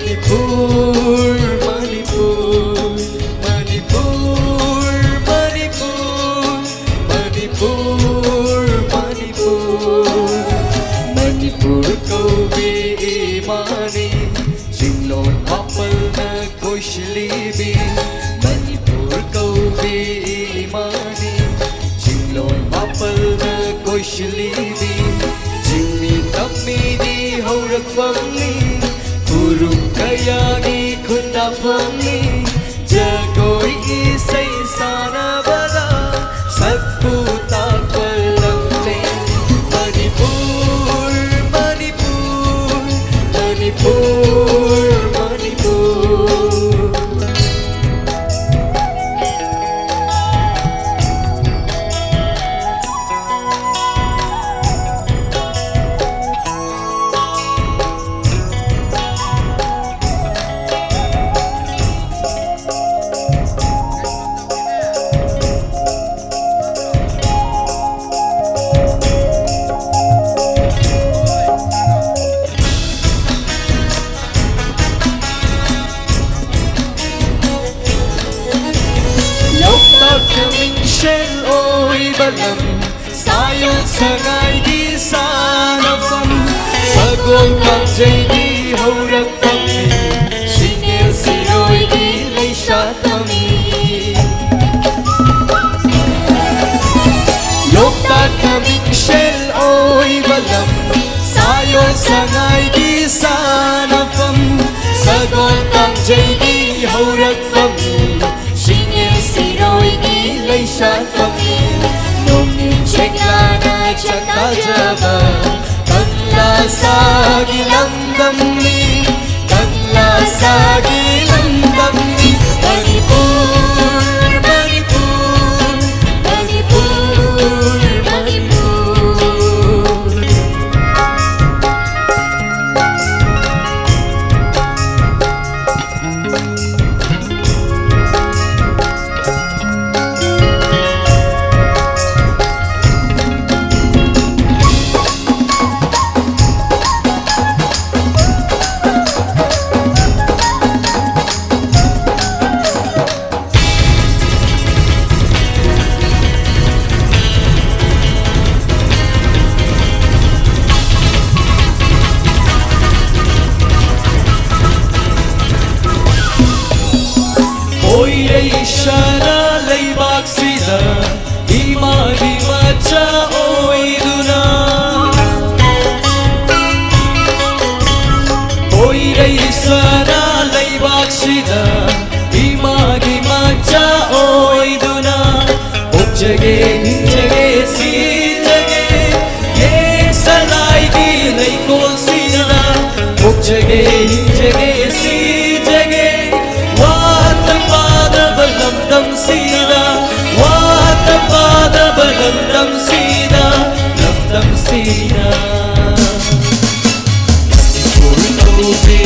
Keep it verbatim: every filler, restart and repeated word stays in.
ꯃꯅꯤꯄꯨꯔ, ꯃꯅꯤꯄꯨꯔ, ꯃꯅꯤꯄꯨꯔ, ꯃꯅꯤꯄꯨꯔ, ꯃꯅꯤꯄꯨꯔ, ꯃꯅꯤꯄꯨꯔ꯫ ꯃꯅꯤꯄꯨꯔ ꯀꯧꯕꯤ ꯏꯃꯥꯅꯤ, ꯆꯤꯡꯂꯣꯟ ꯃꯥꯄꯜꯅ ꯀꯣꯏꯁꯤꯜꯂꯤꯕꯤ꯫ ꯃꯅꯤꯄꯨꯔ ꯀꯧꯕꯤ ꯏꯃꯥꯅꯤ, ꯆꯤꯡꯂꯣꯟ ꯃꯥꯄꯜꯅ ꯀꯣꯏꯁꯤꯜꯂꯤꯕꯤ꯫ ꯆꯤꯡꯃꯤ ꯇꯝꯃꯤꯗꯤ ꯍꯧꯔꯛꯐꯝꯅꯤ, ꯐꯨꯔꯨꯞ ꯀꯌꯥꯒꯤ ꯈꯨꯟꯗꯥꯐꯝꯅꯤ꯫ ꯖꯒꯣꯏ ꯏꯁꯩ ꯁꯥꯟꯅꯕꯗ ꯁꯛꯄꯨ ꯇꯥꯛꯄ ꯂꯝꯅꯤ꯫ ꯃꯅꯤꯄꯨꯔ, ꯃꯅꯤꯄꯨꯔ, ꯃꯅꯤꯄꯨꯔ, ꯃꯅꯤꯄꯨꯔ꯫ ꯂꯣꯛꯇꯥꯛ ꯃꯤꯡꯁꯦꯜ ꯑꯣꯏꯕ ꯂꯝ, ꯁꯥꯌꯣꯜ ꯁꯉꯥꯏꯒꯤ ꯁꯥꯟꯅꯐꯝ, ꯁꯒꯣꯜ ꯀꯥꯡꯖꯩꯒꯤ ꯍꯧꯔꯛꯐꯝꯅꯤ, ꯁꯤꯡꯉꯦꯜ ꯁꯤꯔꯣꯏꯒꯤ ꯂꯩꯁꯥꯐꯝꯅꯤ꯫ ꯂꯣꯛꯇꯥꯛꯅ ꯃꯤꯡꯁꯦꯜ ꯑꯣꯏꯕ ꯂꯝ, ꯁꯥꯌꯣꯜ ꯁꯉꯥꯏꯒꯤ ꯁꯥꯟꯅꯐꯝ, ꯁꯒꯣꯜ ꯀꯥꯡꯖꯩꯒꯤ ꯍꯧꯔꯛꯐꯝ, ꯁꯤꯡꯉꯦꯜ ꯁꯤꯔꯣꯏꯒꯤ ꯂꯩꯁꯥꯐꯝ, ꯅꯣꯡꯏꯟ ꯆꯦꯛꯂꯥꯅ ꯆꯥꯛꯇꯥꯖꯕ ꯀꯪꯂꯥ ꯁꯥꯒꯤ ꯂꯝꯗꯝꯅꯤ, ꯀꯪꯂꯥ ꯁꯥꯒꯤ ꯂꯝꯗꯝꯅꯤ꯫ ꯃꯅꯤꯄꯨꯔ, ꯃꯅꯤꯄꯨꯔ, ꯃꯅꯤꯄꯨꯔ, ꯃꯅꯤꯄꯨꯔ꯫ ꯏꯔꯩ ꯁꯅꯥ ꯂꯩꯕꯥꯛꯁꯤꯗ ꯏꯃꯥꯒꯤ ꯃꯆꯥ ꯑꯣꯏꯗꯨꯅ, ꯏꯔꯩ ꯁꯅꯥ ꯂꯩꯕꯥꯛꯁꯤꯗ ꯏꯃꯥꯒꯤ ꯃꯆꯥ ꯑꯣꯏꯗꯨꯅ ꯄꯣꯛꯆꯒꯦ, ꯍꯤꯡꯖꯒꯦ, ꯁꯤꯖꯒꯦ, ꯌꯦꯛꯁꯂꯥꯏꯒꯤ ꯂꯩꯀꯣꯜꯁꯤꯗ ꯄꯣꯛꯆꯒꯦ, ꯍꯤꯡꯖꯒꯦ, ꯁꯤꯖꯒꯦ, ꯋꯥꯠꯇ ꯄꯥꯗꯕ ꯂꯝꯗꯝꯁꯤꯗ, ꯋꯥꯠꯇ ꯄꯥꯗꯕ ꯂꯝꯗꯝꯁꯤꯗ, ꯂꯝꯗꯝꯁꯤꯗ꯫ ꯃꯅꯤꯄꯨꯔ ꯀꯧꯕꯤ